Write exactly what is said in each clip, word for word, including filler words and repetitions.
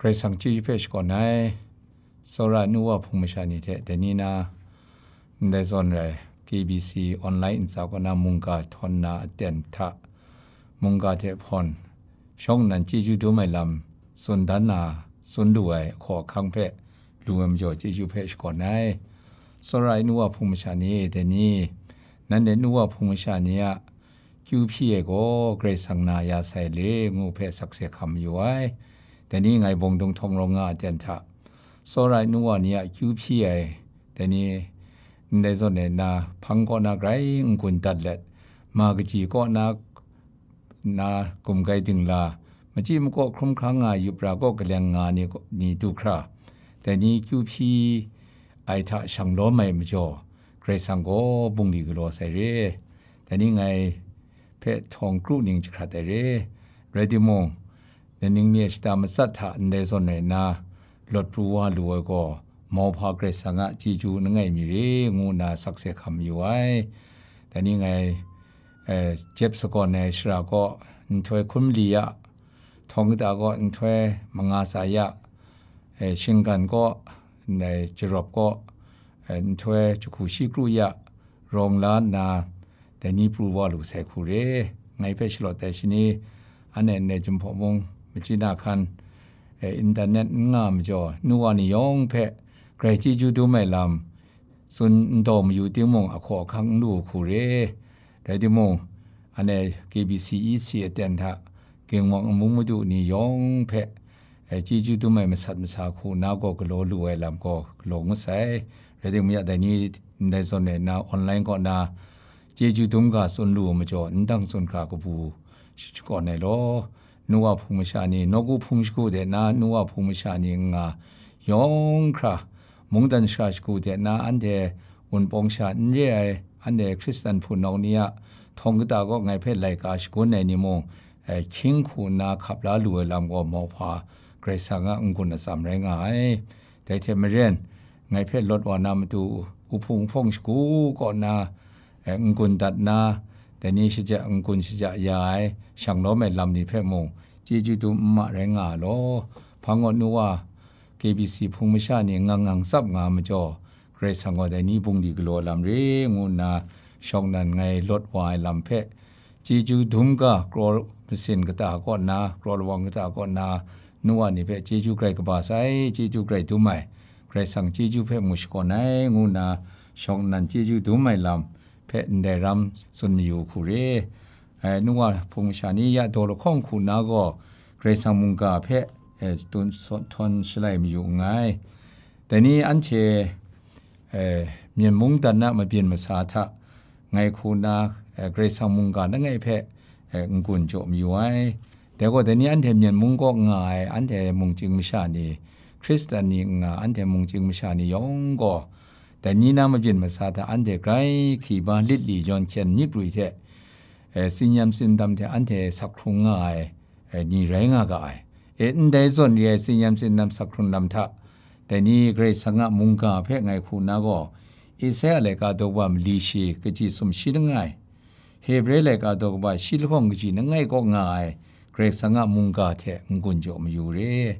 Karai Kasang chyeju hpe shakawn ai, tsawra ai nu wa hpung masha ni hte dai ni na ndai zawn rai, K B C online ntsa kaw na mungga htawn na aten hta, mungga hte hpawn shawng nnan chyeju dum ai lam tsun dan na, tsun lu ai ahkaw ahkang hpe lu ai majaw chyeju hpe shakawn ai. Tsawra ai nu wa hpung masha ni, dai ni, nanhte nu wa hpung masha ni a kyu hpyi ai gaw Karai Kasang na ya sai le ngu hpe sakse hkam mayu ai. Dai ni ngai bawng dung htawng rawng nga aten hta, tsawra ai nu wa ni a kyu hpyi ai, dai ni ndai zawn e na hpang kaw na grai n-gun dat let, ma kaji kaw na, na gumgai dingla, machyi makaw hkrum hkrang nga ai yup ra kaw kaleng nga ni, ni du hkra, dai ni kyu hpyi ai hta shang lawm ai majaw, Karai Kasang gaw bungli galaw sai re. Dai ni ngai hpe htawng kru ning jahkrat ai re. Rai timung, naning mi a shata matsat hta ndai zawn rai nna, lawt pru wa lu ai gaw, mauhpa Karai Kasang a chyeju langai mi re, ngu nna sakse hkam mayu ai. Dai ni ngai, eh, jep sagawn ai shara kaw, nhtoi hkun mali ya, htawng kata kaw, nhtoi manga tsa ya, eh, shinggan kaw, ndai jarawp kaw, eh, nhtoi jahku shi kru ya, rawng la nna, dai ni pru wa lu sai hku re. Ngai hpe shalawt ai shani, anhte ndai Jinghpaw mung, machyi na hkan, eh, internet n nga majaw, nu wa ni yawng hpe grai chyeju dum ai lam tsun n daw mayu timung, ahkaw ahkang n lu hku re. Rai timung, anhte K B C E C aten hta, Ginwang Amung Madu ni yawng hpe, eh, chyeju dum ai masat masa hku na gaw galaw lu ai lam gaw galaw ngut sai. Rai timung ya, dai ni ndai zawn e na online kaw na chyeju dum ga tsun lu ai majaw, n dang tsun hkra kabu sh-, shakawn ai law. Nu wa hpung masha ni, nawku hpung shagu de na, nu wa hpung masha ni n nga yawng hkra, mungdan shara shagu de na, anhte Wunpawng sha n re ai, anhte Hkristan hpunau ni a htawng kata kaw ngai hpe laika shagun ai ni mung, eh, hkying hku nna hkap la lu ai lam gaw mauhpa Karai Kasang a n-gun atsam rai nga ai. Dai hte maren, ngai hpe lawt wa na matu, uhpung uhpawng shagu kaw nna, eh, n-gun dat nna, dai ni shaja, n-gun shaja ya ai, shang lawm ai lam ni hpe mung, chyeju dum n ma rai nga ai law. Hpang gaw nu wa, K B C hpung masha ni ngang ngang tsap nga ai majaw, Karai Kasang gaw dai ni bungli galaw lam re, ngu nna shawng nnan ngai lawt wa ai lam hpe, chyeju dum ga kraw masin kata kaw nna, kraw lawang kata kaw nna, nu wa ni hpe chyeju grai kaba sai, chyeju grai dum ai, Karai Kasang chyeju hpe mu shakawn ai, ngu nna shawng nnan chyeju dum ai lam hpe ndai ram tsun mayu hku re. Eh, nu wa hpung masha ni ya daw lahkawng hku na gaw, Karai Kasang mungga hpe, eh, tun, thawn shalai mayu nngai. Dai ni anhte, eh, Myen mungdan a mabyin masa hta ngai hku na, eh, Karai Kasang mungga langai hpe, eh, n-gun jaw mayu ai. Dai gaw, dai ni anhte Myen mung kaw nga ai, anhte mungchying masha ni, Hkristan ni n nga, anhte mungchying masha ni yawng gaw, dai ni na mabyin masa hta anhte grai hkiba lit li yawn hkyen myit rui hte, eh, tsinyam tsindam hte anhte sak hkrung nga ai, eh, ni rai nga ga ai. E, ndai zawn re ai tsinyam tsindam sak hkrung lam hta, dai ni Karai Kasang a mungga hpe ngai hku na gaw, Isaya laika daw kaba mali shi, kaji sumshi langai, Hebre laika daw kaba shi lahkawng kaji langai kaw nga ai Karai Kasang a mungga hte n-gun jaw mayu re.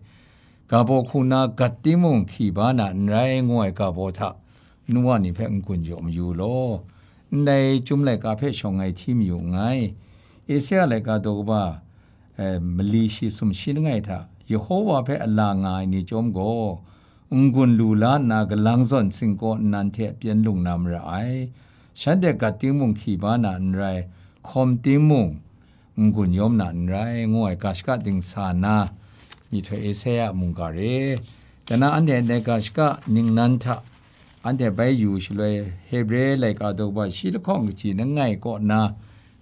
Ga baw hku na gat timung hki ba na n rai ngu ai ga baw hta, nu wa ni hpe n-gun jaw mayu law. Ndai Chyum laika hpe shawng ngai hti mayu nngai. Isaya laika daw kaba, eh, mali shi sumshi langai hta, Yehowa hpe a la nga ai ni chyawm gaw, n-gun lu la nna galang zawn singkaw nnan hte pyen lung na mara ai. Shanhte gat timung hki ba na n rai, hkawm timung n-gun yawm na n rai, ngu ai ga shaka dingsa na, myihtoi Isaya a mungga re. Dai na anhte ndai ga shaka ningnan hta anhte bai yu shaloi, Hebre laika daw kaba shi lahkawng kaji langai kaw na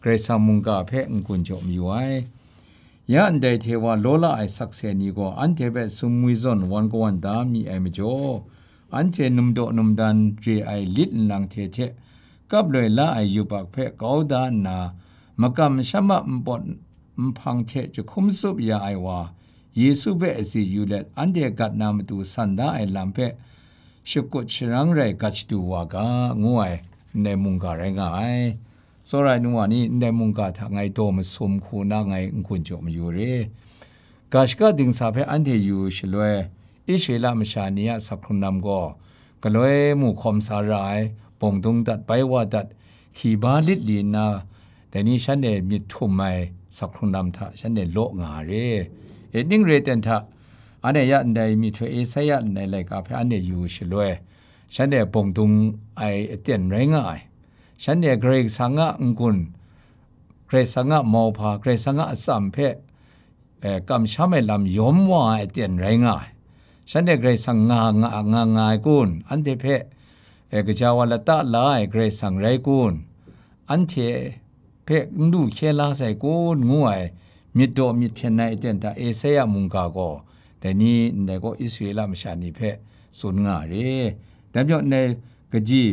Karai Kasang mungga hpe n-gun jaw mayu ai. Ya ndai hte wa law la ai sakse ni gaw anhte hpe sumwi zawn wan kawan da mi ai majaw, anhte numdaw numdan re ai lit nlang hte hte kap loi la ai yubak hpe kau da nna, makam masham a npawt nhpang hte jahkum tsup ya ai wa, Yesu hpe azi yu let anhte gat na matu san da ai lam hpe shakut sharang rai gat shadu wa ga, ngu ai ndai mungga rai nga ai. Tsawra ai nu wa ni, ndai mungga hta ngai daw masum hku na ngai n-gun jaw mayu re. Ga shaka dingsa hpe anhte yu shaloi, Israela masha ni a sak hkrung lam gaw, galoi mu hkawm sa ra ai, bawng dung dat, bai wa dat, hki ba lit li nna, dai ni shanhte myit htum ai sak hkrung lam hta shanhte law nga a re. E ning re ten hta, anhte ya ndai myihtoi Esaia ndai laika hpe anhte yu shaloi, shanhte bawng dung ai aten rai nga ai. Shanhte Karai Kasang a n-gun, Karai Kasang a mauhpa, Karai Kasang a atsam hpe, eh, kamsham ai lam yawm wa ai aten rai nga ai. Shanhte Karai Kasang nga, nga, nga, nga ai kun? Anhte hpe, eh, gaja wa lata la ai Karai Kasang rai kun? Anhte hpe n du hkye la sai kun? Ngu ai myit daw myit hten ai aten hta Esaia mungga gaw, dai ni ndai gaw Israela masha ni hpe tsun nga ai re. Dai majaw ndai kaji,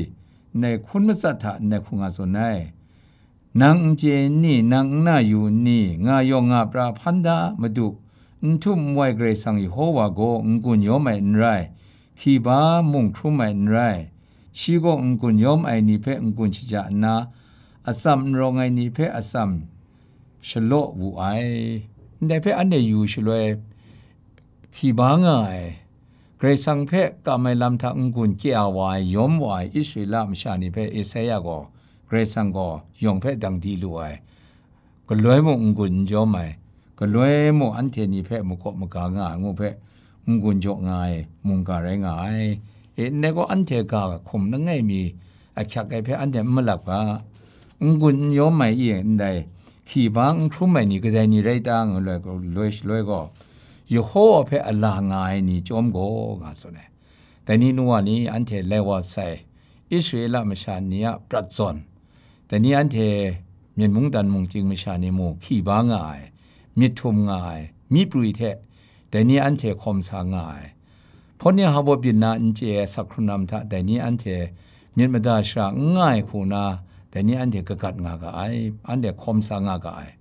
ndai hkun matsat hta ndai hku nga tsun ai. Nang n chye n ni? Nang n na yu n ni? Nga yawng nga pra hpan da, Madu. N htum n wai Karai Kasang Yehova gaw n-gun yawm ai n rai, hki ba mung hkrum ai n rai. Shi gaw n-gun yawm ai ni hpe n-gun shaja nna, atsam n rawng ai ni hpe atsam shalaw wu ai. Ndai hpe anhte yu shaloi, hki ba nga ai, Karai Kasang hpe kam ai lam hta n-gun kya wa ai, yawm wa ai Israela masha ni hpe Esaia gaw, Karai Kasang gaw yawng hpe dang di lu ai, galoi mung n-gun n jawm ai, galoi mung anhte ni hpe makaw maga nga ai ngu hpe n-gun jaw nga ai mungga rai nga ai. E, ndai gaw anhte ga hkum langai mi ahkyak ai hpe anhte n malap ga, n-gun n yawm ai i ndai hki ba n hkrum ai ni kadai ni rai ta? Ngu loi, loi shaloi gaw, Yehova hpe a la nga ai ni chyawm gaw, nga tsun ai. Dai ni nu wa ni, anhte lai wa sai, Israela masha ni a prat zawn, dai ni anhte myen mungdan mungchying masha ni mu hki ba nga ai, myit htum nga ai, myi prwi hte dai ni anhte hkawm sa nga ai. Hpawt ni hpa baw byin na n chye ai sak hkrung lam hta dai ni anhte myit mada shara n nga ai hku na, dai ni anhte kagat nga ga ai, anhte hkawm sa nga ga ai.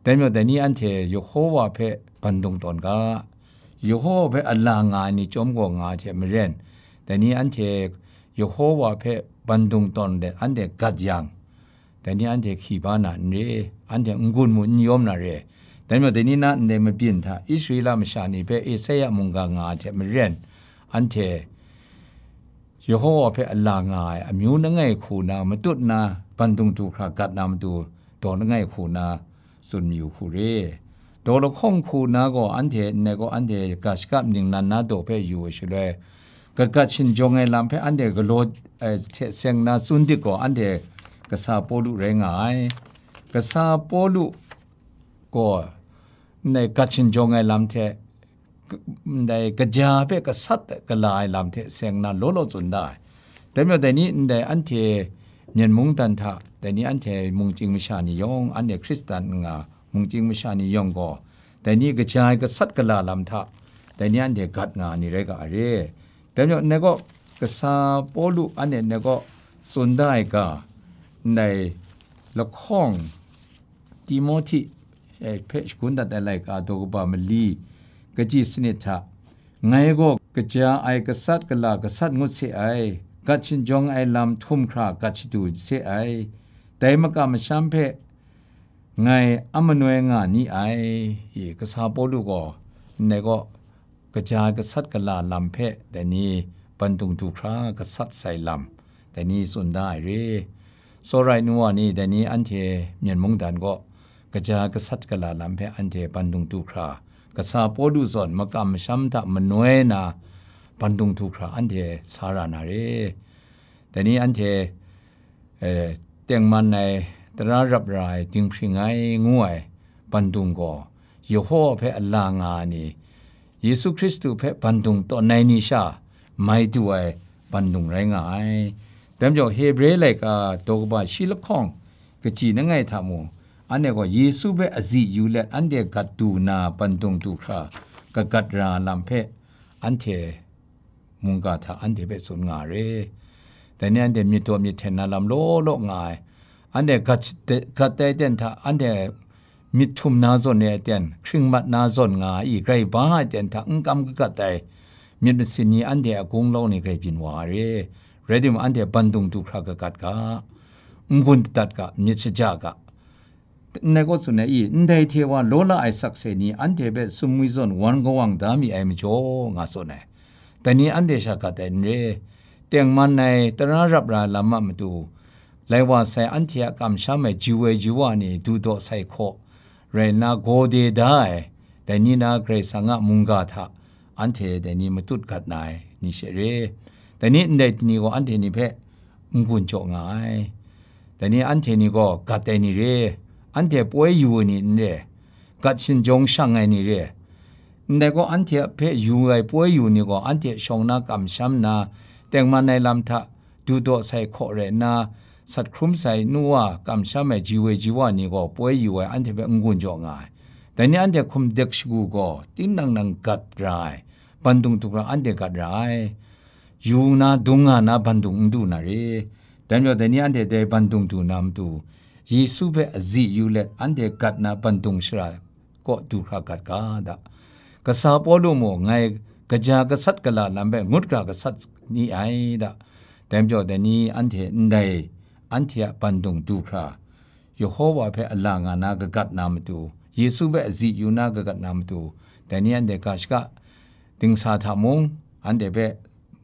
Dai majaw dai ni anhte Yehova hpe bandung tawn ga, Yehova hpe a la nga ai ni chyawm gaw nga ai hte maren, dai ni anhte Yehova hpe bandung tawn let anhte gat yang, dai ni anhte hki ba na n re, anhte n-gun mu n yawm na re. Dai majaw dai ni na ndai mabyin hta Israela masha ni hpe Esaia mungga nga ai hte maren, anhte Yehova hpe a la nga ai amyu langai hku na matut na, bandung du hkra gat na matu daw langai hku na tsun mayu hku re. Daw lahkawng hku na gaw anhte ndai gaw anhte ga shaka ningnan na daw hpe yu ai shaloi, kagat shinjawng ai lam hpe anhte galaw, eh, hte seng na tsun dik gaw, anhte kasa Pawlu rai nga ai. Kasa Pawlu gaw ndai gat shinjawng ai lam hte, ndai kaja hpe gasat gala ai lam hte seng na law law tsun da ai. Dai majaw dai ni ndai anhte myen mungdan hta, dai ni anhte mungchying masha ni yawng, anhte Hkristan n nga mungchying masha ni yawng gaw, dai ni kaja ai gasat gala lam hta, dai ni anhte gat nga ai ni rai ga ai re. Dai majaw ndai gaw kasa Pawlu anhte ndai gaw tsun da ai ga, ndai lahkawng Timohti, eh, hpe shagun dat ai laika daw kaba mali, kaji sanit hta, ngai gaw kaja ai gasat gala gasat ngut se ai, gat shinjawng ai lam htum hkra gat shadu se ai, dai makam masham hpe ngai a manoi nga ni ai. I, kasa Pawlu gaw, ndai gaw, kaja ai gasat gala lam hpe dai ni bandung du hkra gasat sai lam, dai ni tsun da ai re. Tsawra ai nu wa ni, dai ni anhte myen mungdan gaw, kaja ai gasat gala lam hpe anhte bandung du hkra, kasa Pawlu zawn makam masham hta manoi na bandung du hkra anhte sa ra na re. Dai ni anhte, eh, tengman ai, tara rap ra ai, dinghpring ai ngu ai bandung gaw, Yehova hpe a la nga ai ni, Yesu Hkristu hpe bandung tawn ai ni sha mai du ai bandung rai nga ai. Dai majaw Hebre laika daw kaba shi lahkawng kaji langai hta mung, anhte gaw Yesu hpe azi yu let anhte gat du na bandung du hkra kagat ra lam hpe anhte mungga hta anhte hpe tsun nga re. Dai ni anhte myit daw myit hten na lam law law nga ai. Anhte gat, gat ai ten hta anhte myit htum na zawn ai aten, hkring mat na zawn nga ai, grai ba ai ten hta n kam kagat ai myit masin ni anhte a gunglau ni grai byin wa ai re. Rai timung, anhte bandung du hkra kagat ga, n-gun dadat ga, myit shaja ga, ndai kaw tsun ai i, ndai hte wa law la ai sakse ni anhte hpe sumwi zawn wan kawang da mi ai majaw, nga tsun ai. Dai ni anhte sha gat ai n re. Tengman ai tara rap ra lam a matu, lai wa sai anhte a kamsham ai ji woi ji wa ni du daw sai hkaw rai nna, gaw de da ai, dai ni na Karai Kasang a mungga hta anhte dai ni matut gat na ai ni she re. Dai ni ndai ni gaw anhte ni hpe n-gun jaw nga ai. Dai ni anhte ni gaw gat ai ni re, anhte poi yu ai ni n re, gat shinjawng shang ai ni re. Ndai gaw anhte hpe yu ai poi yu ni gaw anhte shawng na kamsham na, tengman ai lam hta du daw sai hkaw rai nna, sat hkrum sai nu wa kamsham ai ji woi ji wa ni gaw poi yu ai anhte hpe n-gun jaw nga ai. Dai ni anhte hkum dek shagu gaw tinang nang gat ra ai, bandung du hkra anhte gat ra ai. Yu na, dung nga na bandung n du na re. Dai majaw dai ni anhte dai bandung du na matu, Yesu hpe azi yu let anhte gat na bandung shara kaw du hkra gat ga da. Kasa Pawlu mung, ngai kaja gasat gala lam hpe ngut hkra gasat ni ai da. Dai majaw dai ni anhte ndai anhte a bandung du hkra, Yehowa hpe ala nga na kagat na matu, Yesu hpe azi yu na kagat na matu, dai ni anhte ga shaka dingsa hta mung, anhte hpe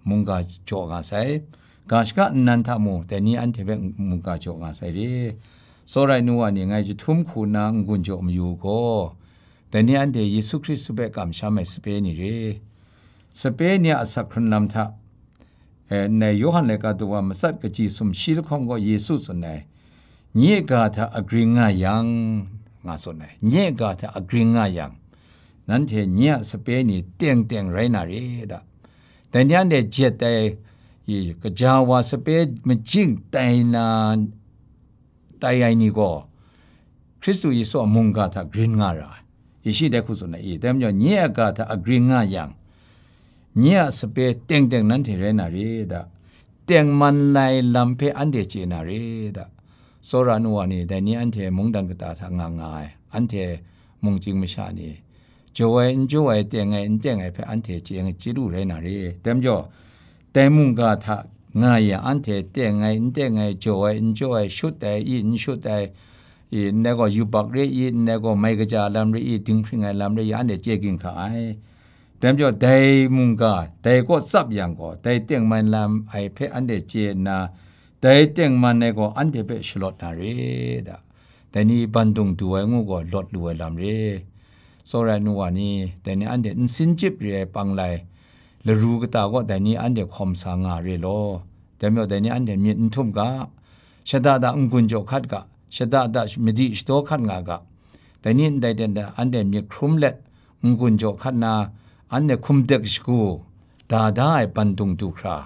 mungga jaw nga sai. Ga shaka nnan hta mung, dai ni anhte hpe mungga jaw nga sai re. Tsawra ai nu wa ni, ngai jahtum hku nna n-gun jaw mayu u gaw, dai ni anhte Yesu Hkristu hpe kamsham ai sape ni re. Sape ni a asak hkrun lam hta, eh, ndai Yawhan laika daw wa matsat kaji sumshi lahkawng gaw Yesu tsun ai, "Nye ga hta agring nga yang," nga tsun ai, "Nye ga hta agring nga yang, nanhte nye a sape ni teng teng rai na re," da. Dai ni anhte jet ai, i, kaja wa sape majing tai na, tai ai ni gaw, Hkristu Yesu a mungga hta grin nga ra ai. Yeshi dai hku tsun ai i, dai majaw, nye a ga hta agring nga yang, nye a sape teng teng nanhte rai na re da, tengman lai lam hpe anhte chye na re da. Tsawra nu wa ni, dai ni anhte mungdan kata hta nga nga ai, anhte mungchying masha ni, jaw ai n jaw ai, teng ai n teng ai hpe anhte chye chye lu rai na re. Dai majaw, dai mungga hta nga yang, anhte teng ai n teng ai, jaw ai n jaw ai, shut ai i n shut ai, i, ndai gaw yubak re i, ndai gaw mai kaja lam re i, dinghpring ai lam re i, anhte chye ging hka ai. Dai majaw, dai mungga, dai kaw tsap yang gaw, dai tengman lam ai hpe anhte chye nna, dai tengman ai gaw anhte hpe shalawt na re da. Dai ni bandung du ai ngu gaw lawt lu ai lam re. Tsawra ai nu wa ni, dai ni anhte nsin chyip re ai pang lai, laru kata gaw dai ni anhte hkawm sa nga re law. Dai majaw dai ni anhte myit n htum ga, shada da n-gun jaw hkat ga, shada da madi shadaw hkat nga ga. Dai ni ndai ten da anhte myit hkrum let n-gun jaw hkat na, anhte hkum dek shagu da da ai bandung du hkra,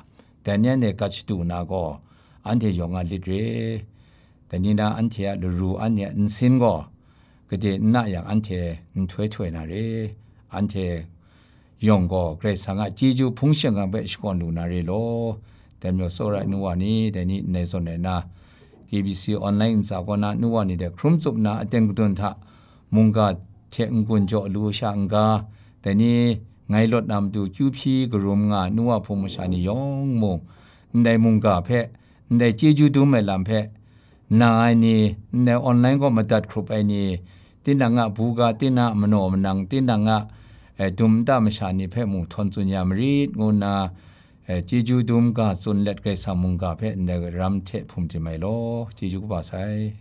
dai ni anhte gat shadu na gaw, anhte yawng a lit re. Dai ni na anhte a laru, anhte a nsin gaw, gade n na yang anhte nhtoi htoi na re. Anhte yawng gaw Karai Kasang a chyeju hpung shingkang hpe shakawn lu na re law. Dai majaw tsawra ai nu wa ni, dai ni ndai zawn ai na, K B C online ntsa kaw na nu wa ni dai hkrum tsup na aten gadun hta, mungga hte n-gun jaw lu sha n-ga, dai ni ngai lawt na matu kyu hpyi karum nga nu wa hpung masha ni yawng mung, ndai mungga hpe, ndai chyeju dum ai lam hpe, na ai ni, ndai online gaw madat hkrup ai ni, tinang a buga, tinang a manaw manang, tinang a, eh, dum nta masha ni hpe mung htawn tsun ya marit, ngu nna, eh, chyeju dum ga tsun let Karai Kasang mungga hpe ndai ram hte hpung tim ai law, chyeju kaba sai.